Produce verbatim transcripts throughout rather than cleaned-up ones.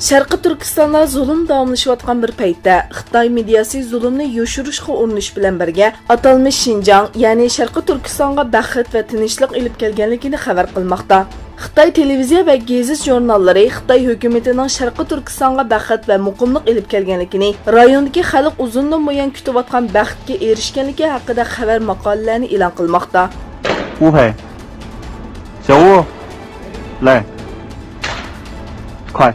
شەرقىي تۈركىستاندا زۇلۇم داۋاملىشىۋاتقان بىر پەيتتە، خىتاي مېدىياسى زۇلۇمنى يوشۇرۇشقا ئۇرۇنۇش بىلەن بىرگە، ئاتالمىش شىنجاڭ، يەنى شەرقىي تۈركىستانغا بەخت ۋە تىنچلىق ئېلىپ كەلگەنلىكىنى خەۋەر قىلماقتا. خىتاي تېلېۋىزىيە ۋە گېزىت ژۇرناللىرى خىتاي ھۆكۈمىتىنىڭ شەرقىي تۈركىستانغا بەخت ۋە مۇقىملىق ئېلىپ كەلگەنلىكىنى، رايوندىكى خەلق ئۇزۇندىن بۇيان كۈتۈۋاتقان بەختكە ئېرىشكەنلىكى ھەققىدە خەۋەر مقالىلەرنى ئېلان قىلماقتا. 烏皮，小烏，來，快。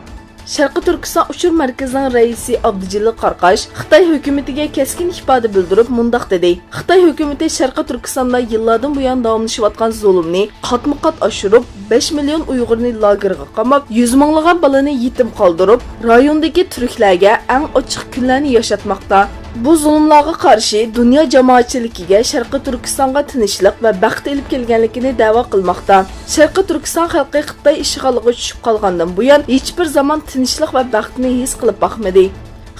شەرقىي تۈركىستان ئۇچۇر مەركىزىنىڭ رەئىسى ئابدۇجېلىل قاراقاش خىتاي ھۆكۈمىتىگە كەسكىن ئىپادە بىلدۈرۈپ مۇنداق دېدى: خىتاي ھۆكۈمىتى شەرقىي تۈركىستاندا يىللاردىن بۇيان داۋاملىشىۋاتقان زۇلۇمنى قاتمۇ قات ئاشۇرۇپ، بەش مىليون ئۇيغۇرنى لاگېرغا قاماپ، يۈز مىڭلىغان بالىنى يېتىم قالدۇرۇپ، رايوندىكى تۈركلەرگە ئەڭ ئاچچىق كۈنلەرنى ياشاتماقتا. بۇ زۇلۇملارغا قارشى دۇنيا جامائەتچىلىكىگە شەرقىي تۈركىستانغا تىنچلىق ۋە بەخت ئېلىپ كەلگەنلىكىنى دەۋا قىلماقتا. شەرقىي تۈركىستان خەلقى خىتاي ئىشغالىغا چۈشۈپ قالغاندىن بۇيان، ھېچبىر زامان تىنچلىق ۋە بەختنى ھېس قىلىپ باقمىدى.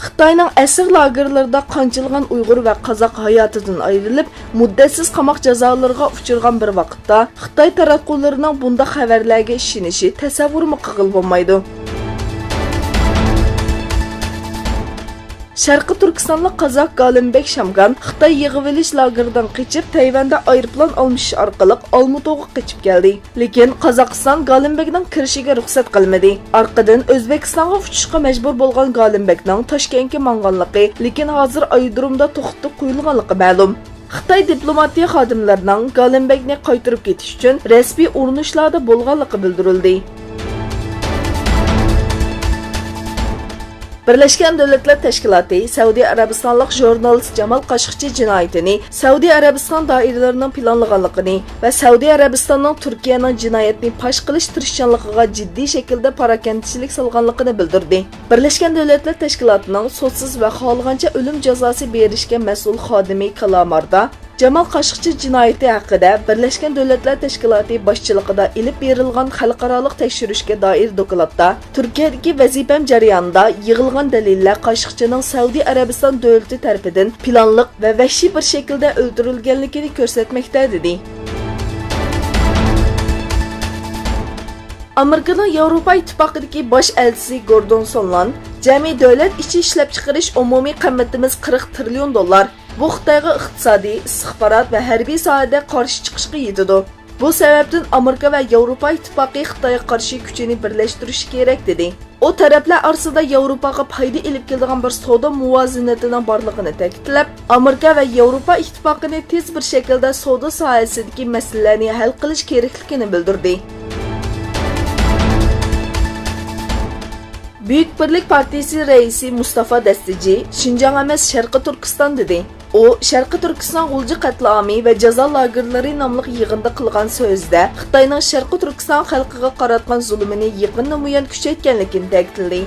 خىتاينىڭ ئەسىر لاگېرلىرىدا قانچىلىغان ئۇيغۇر ۋە قازاق ھاياتىدىن ئايرىلىپ، مۇددەتسىز قاماق جازالىرىغا ئۇچرىغان بىر ۋاقىتتا، خىتاي تاراتقۇلىرىنىڭ بۇنداق خەۋەرلەرگە ئىشىنىشى تەسەۋۋۇرمۇ قىلغىلى بولمايدۇ. شەرقىي تۈركىستانلىق قازاق گالىمبېك شامگان خىتاي يىغىۋېلىش لاگېرىدىن قېچىپ، تەيۋەندە ئايروپىلان ئالمىشىش ئارقىلىق ئالمۇتوغا قېچىپ كەلدى. لېكىن قازاقىستان گالىمبېكنىڭ كىرىشىگە رۇخسەت قىلمىدى. ئارقىدىن ئۆزبېكىستانغا ئۇچۇشقا مەجبۇر بولغان گالىمبېكنىڭ تاشكەنتكە ماڭغانلىقى، لېكىن ھازىر ئايرودرومدا توختىتىپ قويۇلغانلىقى مەلۇم. خىتاي دىپلوماتىيە خادىملىرىنىڭ گالىمبېكنى قايتۇرۇپ كېتىش ئۈچۈن رەسمىي ئۇرۇنۇشلاردا بولغانلىقى بىلدۈرۈلدى. بىرلەشكەن دۆلەتلەر تەشكىلاتى سەئۇدى ئەرەبىستانلىق ژۇرنالىست جامال قاشقىچى جىنايىتىنى سەئۇدى ئەرەبىستان دائىرىلىرىنىڭ پىلانلىغانلىقىنى ۋە سەئۇدى ئەرەبىستاننىڭ تۈركىيەنىڭ جىنايەتنى پاش قىلىش تىرىشچانلىقىغا جىددىي شەكىلدە پاراكەندىچىلىك سالغانلىقىنى بىلدۈردى. بىرلەشكەن دۆلەتلەر تەشكىلاتىنىڭ سوتسىز ۋە خالىغانچە ئۆلۈم جازاسى بېرىشكە مەسئۇل خادىمى كالاماردا جامال قاشقىچى جىنايىتى ھەققىدە بىرلەشكەن دۆلەتلەر تەشكىلاتى باشچىلىقىدا ئېلىپ بېرىلغان خەلقئارالىق تەكشۈرۈشكە دائىر دوكلاتتا، تۈركىيەدىكى ۋەزىپەم جەريانىدا يىغىلغان دەلىللەر قاشقىچىنىڭ سەئۇدى ئەرەبىستان دۆلىتى تەرىپىدىن پىلانلىق ۋە ۋەھشىي بىر شەكىلدە ئۆلتۈرۈلگەنلىكىنى كۆرسەتمەكتە، دېدى. ئامېرىكىنىڭ ياۋروپا ئىتتىپاقىدىكى باش ئەلچىسى گوردون سونلاند، جەمئىي دۆلەت ئىچى ئىشلەپچىقىرىش ئومۇمىي قىممىتىمىز قىرىق تىرىليون دوللار. بۇ خىتايغا ئىقتىسادىي، ئىستىخبارات ۋە ھەربىي ساھەدە قارشى چىقىشقا يېتىدۇ. بۇ سەۋەبتىن ئامېرىكا ۋە ياۋروپا ئىتتىپاقى خىتايغا قارشى كۈچىنى بىرلەشتۈرۈشى كېرەك، دېدى. ئۇ تەرەپلەر ئارىسىدا ياۋروپاغا پايدا ئېلىپ كېلىدىغان بىر سودا مۇۋازىنىتىنىڭ بارلىقىنى تەكىتلەپ، ئامېرىكا ۋە ياۋروپا ئىتتىپاقىنى تېز بىر شەكىلدە سودا ساھەسىدىكى مەسىلىلەرنى ھەل قىلىش كېرەكلىكىنى بىلدۈردى. بۈيۈك بىرلىك پارتىيىسى رەئىسى مۇستافا دەستىجى شىنجاڭ ئەمەس، شەرقىي تۈركىستان، دېدى. ئۇ شەرقىي تۈركىستان غۇلجا قەتلىئامى ۋە جازا لاگېرلىرى ناملىق يىغىندا قىلغان سۆزىدە خىتاينىڭ شەرقىي تۈركىستان خەلقىگە قاراتقان زۇلۇمىنى يېقىندىن بۇيان كۈچەيتكەنلىكىنى تەكىتلىدى.